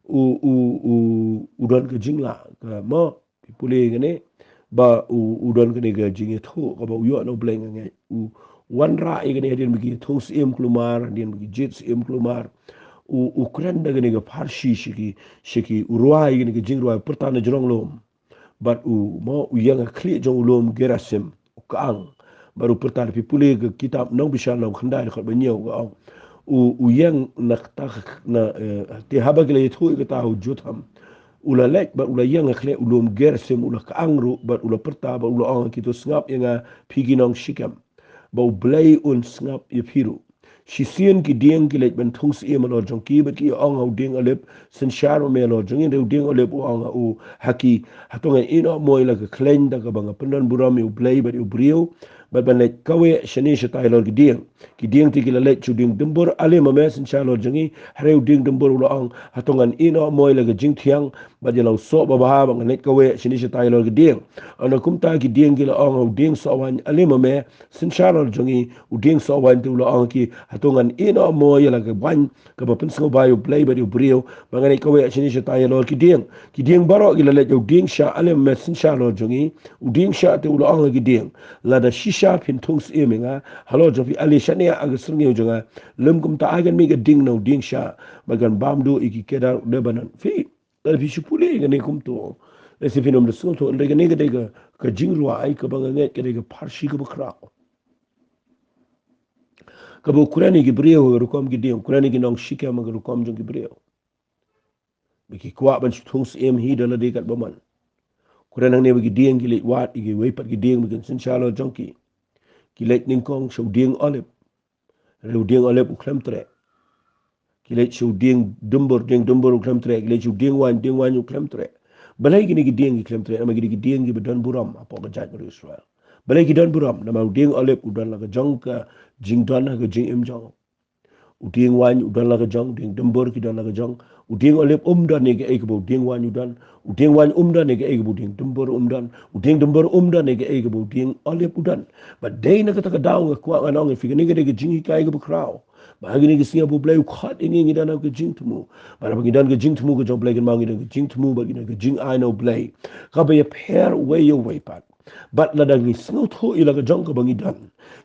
u, u, u, u don ka jinglah, ka, mo, phi pule kane, ba u, u don kane ka jingïathuh kaba u ïoh na U Blei, nga ngeit u wanrah ïa kane hadien ba ki thung syiem kulmar, hadien ba ki jied syiem kulmar. U, u kren da kane ka pharshi sha ki, sha ki, u rwai ïa kane ka jingrwai, pyrta na jrong lum. Bad u, mo, u ïeng ha khlieh jong u lum Gerasim, u kyang. Bad u pyrta, phi pule ka kitab Nongbishar lynnong khyndai dkhot ba hynñiew, ka ong, u, u ïeng na kata, na, eh, te haba ki la ïathuh ïa kata ha u Jotham, u la leit bad u la ïeng ha khlieh u lum Gerasim, u la kyang ruh bad u la pyrta bad u la ong ha kito, sngap ïa nga, phi ki nong Shikem, ba U Blei un sngap ïa phi ruh. Shisien ki dieng ki leit ban thung syiem halor jong ki, bad ki ïa ong ha u dieng olib, synshar ma me halor jong ngi. Hynrei u dieng olib u ong ha u, ha ki, hato ngan ïeh noh mo ïa la ka khleiñ da kaba nga pyndonburom ïa U Blei bad ïa u briew, bad ban leit kaweh shane shatai halor ki dieng? Ki dieng te ki la leit sha u dieng dymbur, ale ma me, synshar halor jong ngi. Hynrei u dieng dymbur u la ong, hato ngan ïeh noh mo ïa la ka jingthiang bad ïa la u soh babha, ba ngan leit kaweh shane shatai halor ki dieng? Ynda kumta ki dieng ki la ong ha u dieng soh waiñ, ale ma me, synshar halor jong ngi. U dieng soh waiñ te u la ong ha ki, hato ngan ïeh noh mo ïa la ka waiñ kaba pynsngewbha ïa U Blei bad ïa u briew, ba ngan leit kaweh shane shatai halor ki dieng? Ki dieng baroh ki la leit ha u dieng shah, ale ma me, synshar halor jong ngi. U dieng shah te u la ong ha ki dieng, lada shisha phin thung syiem ïa nga halor jong phi, ale shane ha ka syrngiew jong nga, lym kumta ai kan mih ka ding na u dieng shah, bad kan bam duh ïa ki kedar u Lebanon. Phi, lada phi shu pule ïa kane kumto, Lehse phin ym da sngewthuh, hynrei kane ka dei ka, ka jingrwai kaba nga ngeit ka dei ka pharshi kaba khraw. Kaba u kren ïa ki briew ha ka rukom ki dieng, u kren ïa ki nong Shikem ha ka rukom jong ki briew. Ba ki kwah ban shu thung syiem hi da lade katba mon. U kren hangne ba ki dieng ki leit wad ïa kiwei pat ki dieng ba kin synshar la jong ki. Ki leit nyngkong sha u dieng Olib. Hynrei u dieng Olib u khlem treh. Ki leit sha u dieng Dumbur, dieng Dumbur u khlem treh. Ki leit sha u dieng Waiñ, dieng Waiñ u khlem treh. Balei kine ki dieng ki khlem treh? Namar kine ki dieng kiba don burom hapoh ka jaitbynriew Israel. Balei ki don burom? Namar u dieng Olib u don la ka jong ka jingdon ha ka jingim jong u. U dieng Waiñ u don la ka jong, u dieng Dumbur ki don la ka jong. U dieng Olib um don ïa kaei kaba u dieng Waiñ u don. U dieng Waiñ um don ïa kaei kaba u dieng Dumbur um don. U dieng Dumbur um don ïa kaei kaba u dieng Olib u don. Bad dei na kata ka daw nga kwah ngan ong ïa phi, kane ka dei ka jinghikai kaba khraw. Ba ha kine ki sngi haba u Blei u khot ïa ngi, ngi don ka jingthmu. Bad haba ngi don ka jingthmu ka jong u Blei, kynmaw ngi don ka jingthmu bad ngi don ka jingai na u Blei kaba ïapher uwei ïa uwei pat. Bad lada ngi sngewthuh ïa la ka jong kaba ngi don,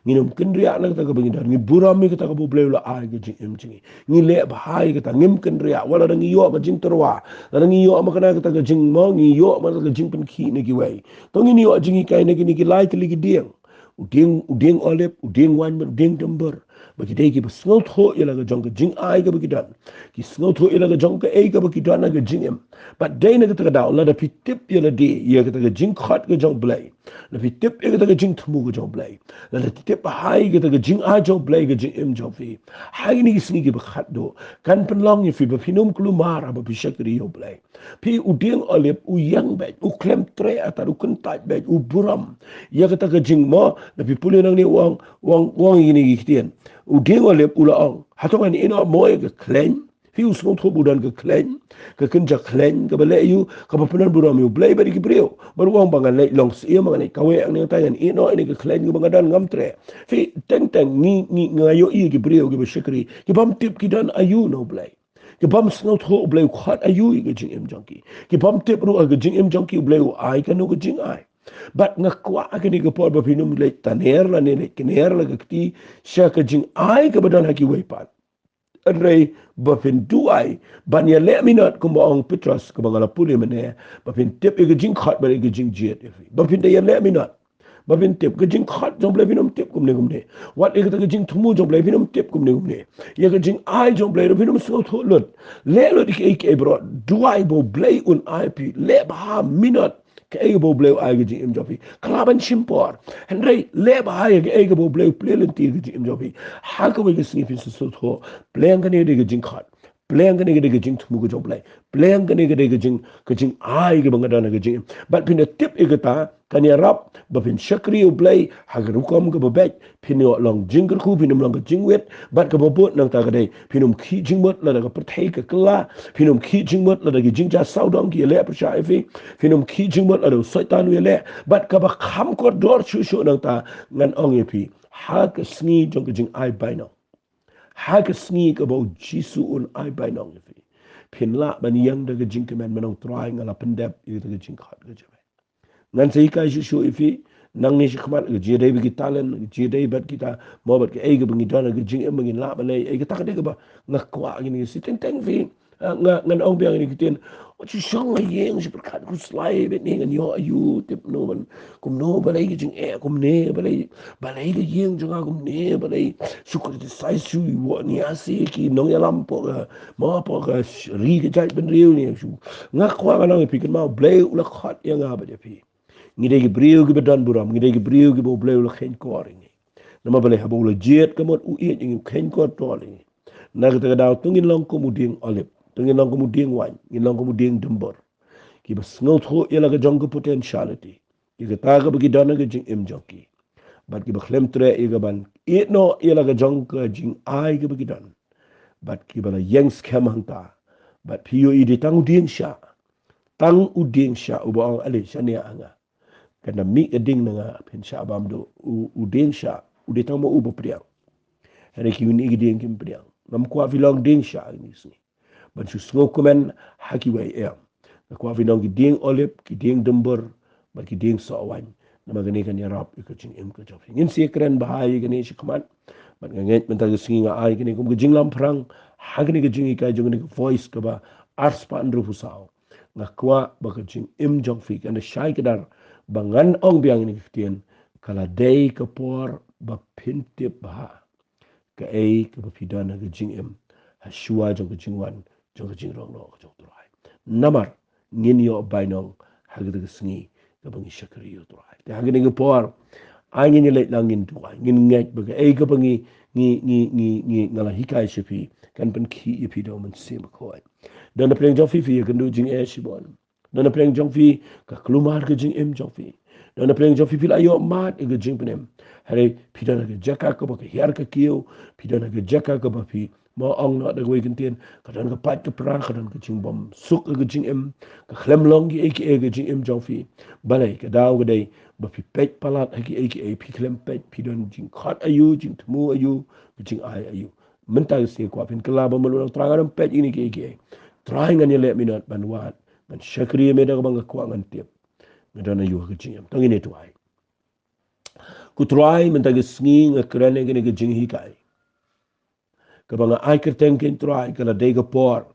ngin ym kynriah na kata kaba ngi don, ngi burom ïa kata kaba u Blei u la ai ka jingim jong ngi, ngi leh bha ïa kata, ngim kynriah. Wat lada ngi ïoh ka jingtyrwa, lada ngi ïoh ma kane kata ka jingmo, ngi ïoh ma kata ka jingpynkhih na kiwei, to ngin ïoh jinghikai na kine ki lai tylli ki dieng. U dieng, u dieng Olib, u dieng Waiñ bad u dieng Dumbur. Ba ki dei kiba sngewthuh ïa la ka jong ka jingai kaba ki don. Ki sngewthuh ïa la ka jong kaei kaba ki don ha ka jingim. Bad dei na kata ka daw, lada phi tip ïa lade ïa kata ka jingkhot ka jong u Blei, lada phi tip ïa kata ka jingthmu ka jong u Blei, lada phi tip bha ïa kata ka jingai jong u Blei ha ka jingim jong phi, ha kine ki sngi kiba khatduh kan pynlong ïa phi ba phin ym kulmar haba phi shakri ïa u Blei. Phi, u dieng Olib u ïeng beit, u khlem treh, atat u kyntait beit, u burom ïa kata ka jingmo. Lada phi pule nangne u ong, u ong, u ong ïa kine ki ktien. U dieng Olib u la ong, hato ngan ïehnoh mo ïa ka khleiñ? Phi, u sngewthuh ba u don ka khleiñ, ka kynja khleiñ kaba leh ïa u, kaba pyndon burom ïa u Blei bad ïa ki briew. Bad u ong ba ngan leit long syiem, ba ngan leit kaweh hangne, nangta ngan ïehnoh ïa kane ka khleiñ kaba nga don, ngam treh. Phi, teng teng ngi, ngi, nga ïohi ïa ki briew kiba shakri, ki bym tip ki don aïu na u Blei. Ki bym sngewthuh u Blei u khot aïu ïa ka jingim jong ki. Ki bym tip ruh ha ka jingim jong ki u Blei u ai kano ka jingai. Bad nga kwah ha kane ka por ba phin ym leit taner lane leit kner la ka kti sha ka jingai kaba don ha kiwei pat. Hynrei ba phin duwai ban ïaleh minot kumba ong u Petros kaba nga la pule mynne, ba phin tip ïa ka jingkhot bad ïa ka jingjied ïa phi. Ba phin da ïaleh minot. Ba phin tip ka jingkhot jong u Blei, phin ym tip kumne kumne. Wat ïa kata ka jingthmu jong u Blei, phin ym tip kumne kumne. Ïa ka jingai jong u Blei ruh phin ym sngewthuh lut. Leh lut ïa kaei kaei baroh, duwai ba u Blei un ai phi. Leh bha minot kaei ba u Blei u ai ha ka jingim jong phi. Ka lah ban shim por. Hynrei leh bha ïa kaei kaba u Blei u plie lynti ha ka jingim jong phi. Ha kawei ka sngi phin sa sngewthuh, pleng kane ka dei ka jingkhot. Pleng kane ka dei ka jingthmu ka jong u Blei. Pleng kane ka dei ka jing, ka jingai kaba nga don ha ka jingim. Bad phin da tip ïa kata, kan ïarap ba phin shakri ïa u Blei ha ka rukom kaba beit. Phin ïoh long jingkyrkhu, phin ym long ka jingwit. Bad kaba bud nangta ka dei, phin ym khih jingmut lada ka pyrthei ka kylla. Phin ym khih jingmut lada ki jingjia sawdong ki ïaleh pyrshah ïa phi. Phin ym khih jingmut lada u Soitan u ïaleh. Bad kaba kham kordor shuh shuh nangta, ngan ong ïa phi, ha ka sngi jong ka jingai bainong, ha ka sngi kaba u Jisu un ai bainong ïa phi, phin lah ban ïeng da ka jingkmen ban ong, Trai, nga la pyndep ïa kata ka jingkhot ka jong me. Ngan sa hikai shuh shuh ïa phi nangne shakhmat, ka jingïadei bad ki talent, ka jingïadei bad kita, mo bad kaei kaba ngi don ha ka jingim ba ngin lah ban leh. Ei, kata ka dei kaba nga kwah ïa kine ki sngi, teng teng phi. Ah, nga, ngan ong biang ïa kine ki ktien. Wat shu shong ha ïing, shu pyrkhat khuslai beit ne, ngan ïoh aïu, tip kumno ban, kumno, balei ka jingeh kumne, balei, balei ka ïing jong nga kumne, balei shu criticize, shu ïa, ngi ïa se ki nongïalam hapoh ka, mo hapoh ka sh-, ri ka jaitbynriew ne, shu. Nga kwah ngan ong ïa phi, kynmaw, u Blei u la khot ïa nga bad ïa phi. Ngi dei ki briew kiba don burom, ngi dei ki briew kiba u Blei u la kheiñkor ïa ngi. Namar balei? Haba u la jied ka mut u ïeit ïa ngi, u kheiñkor tdor ïa ngi. Na kata ka daw to ngin long kum u dieng Olib, to ngin long kum u dieng Waiñ, ngin long kum u dieng Dumbur. Kiba sngewthuh ïa la ka jong ka potentiality, ïa kata kaba ki don ha ka jingim jong ki. Bad kiba khlem treh ïa kaban ïehnoh ïa la ka jong ka jingai kaba ki don. Bad kiba la ïeng skhem hangta. Bad phi ïohi dei tang u dieng shah. Tang u dieng shah uba ong, ale, shaniah ha nga. Kan da mih ka ding na nga, phin shah bam duh. U, u dieng shah u dei tang ma u ba pdiang. Hynrei kine ki dieng kim pdiang. Ngam kwah phi long dieng shah kine ki sngi. Ban shu sngewkmen ha kiwei, em. Nga kwah phin long ki dieng Olib, ki dieng Dumbur, bad ki dieng Sohwaiñ. Namar kane kan ïarap ïa ka jingim ka jong phi. Ngin sa ïakren bha ïa kane shakhmat. Bad nga ngeit mynta ka sngi nga ai kane kum ka jinglamphrang ha kane ka jinghikai jong kane ka Voice kaba arspah hynriewphew saw. Nga kwah ba ka jingim jong phi kan da shai kdar ba ngan ong biang ïa kane ka ktien, ka la dei ka por ba phin tip bha kaei kaba phi don ha ka jingim ha shuwa jong ka jingwan jong ka jingrong noh jong U Trai. Namar ngin ïoh bainong ha kata ka sngi kaba ngi shakri ïa U Trai. Te ha kane ka por, ai ngin ïaleit lang, ngin duwai, ngin ngeit ba kaei kaba ngi, ngi, ngi, ngi, ngi, nga la hikai sha phi kan pynkhih ïa phi da U Mynsiem Bakhuid. Don napdeng jong phi phi ïakynduh jingeh shibun. Don napdeng jong phi ka kulmar ka jingim jong phi. Don napdeng jong phi phi la ïoh mad ïa ka jingpynim. Hynrei phi don ha ka jaka kaba ka hiar ka kiew, phi don ha ka jaka kaba phi, mo, ong noh da kawei ka ktien, ka don ka pait ka pra, ka don ka jingbymsuk ha ka jingim, ka khlem long kiei kiei ha ka jingim jong phi. Balei? Ka daw ka dei ba phi peit palat ha kiei kiei, phi khlem peit phi don jingkhot aïu, jingthmu aïu, ka jingai aïu. Mynta ka sngi kwah phin kylla ba mano, Trai, nga dang peit ïa kine kiei kiei. Trai, ngan ïaleh minot ban wad, ban shakri ïa me da kaba nga kwah, ngan tip nga don aïu ha ka jingim. To ngin ïa duwai. Ko Trai, mynta ka sngi nga kren ïa kane ka jinghikai kaba nga ai kyrteng, ko Trai, ka la dei ka por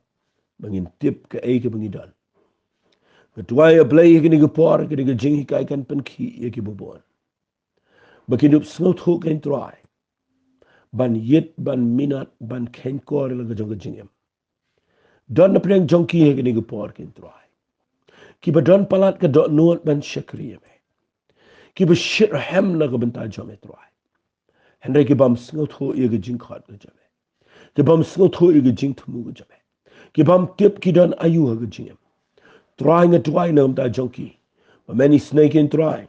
ba ngin tip kaei kaba ngi don. Nga duwai, A Blei, ha kane ka por kane ka jinghikai kan pynkhih ïa kiba bun ba kin ïoh sngewthuh, ko Trai, ban ïit, ban minot, ban kheiñkor ïa la ka jong ka jingim. Don napdeng jong ki ha kane ka por, ko Trai, kiba don palat ka dohnud ban shakri ïa me, kiba shitrhem na ka bynta jong me, Trai, hynrei ki bym sngewthuh ïa ka jingkhot ka jong me, ki bym sngewthuh ïa ka jingthmu ka jong me, ki bym tip ki don aïu ha ka jingim. Trai, nga duwai na ka bynta jong ki ba men isynei, ko Trai,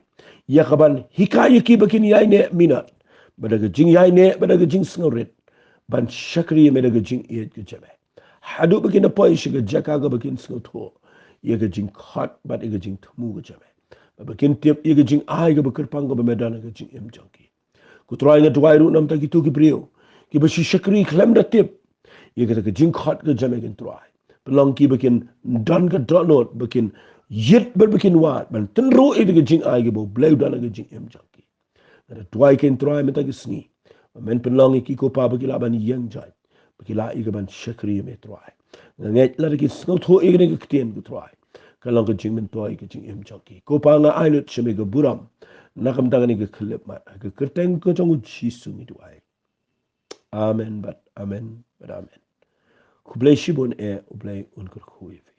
ïa kaban hikai ïa ki ba kin ïaineh minot, ba da ka jingïaineh, ba da ka jingsngewrit, ban shakri ïa me da ka jingïeit ka jong me, haduh ba kin da poi sha ka jaka kaba kin sngewthuh ïa ka jingkhot bad ïa ka jingthmu ka jong me, ba kin tip ïa ka jingai kaba kyrpang kaba me don ha ka jingim jong ki. Ko Trai, nga duwai ruh na ka bynta kito ki briew kiba shu shakri khlem da tip ïa kata ka jingkhot ka jong me, ko Trai. Pynlong ki ba kin don ka dohnud ba kin ïit bad ba kin wad ban tynruh ïa ka jingai kaba U Blei u don ha ka jingim jong ki. Nga da duwai, ko Trai, mynta ka sngi ba men pynlong ïa ki, ko Pa, ba ki lah ban ïeng jait, ba ki lah ïa ka ban shakri ïa me, Trai. Nga ngeit lada ki sngewthuh ïa kane ka ktien, ko Trai, kan long ka jingmyntoi ka jingim jong ki. Ko Pa, nga ai lut sha me ka burom na ka bynta kane ka khyllipmat, ha ka kyrteng ka jong U Jisu ngi duwai. Amen bad amen bad amen. Khublei shibun eh, U Blei un kyrkhu ïa phi.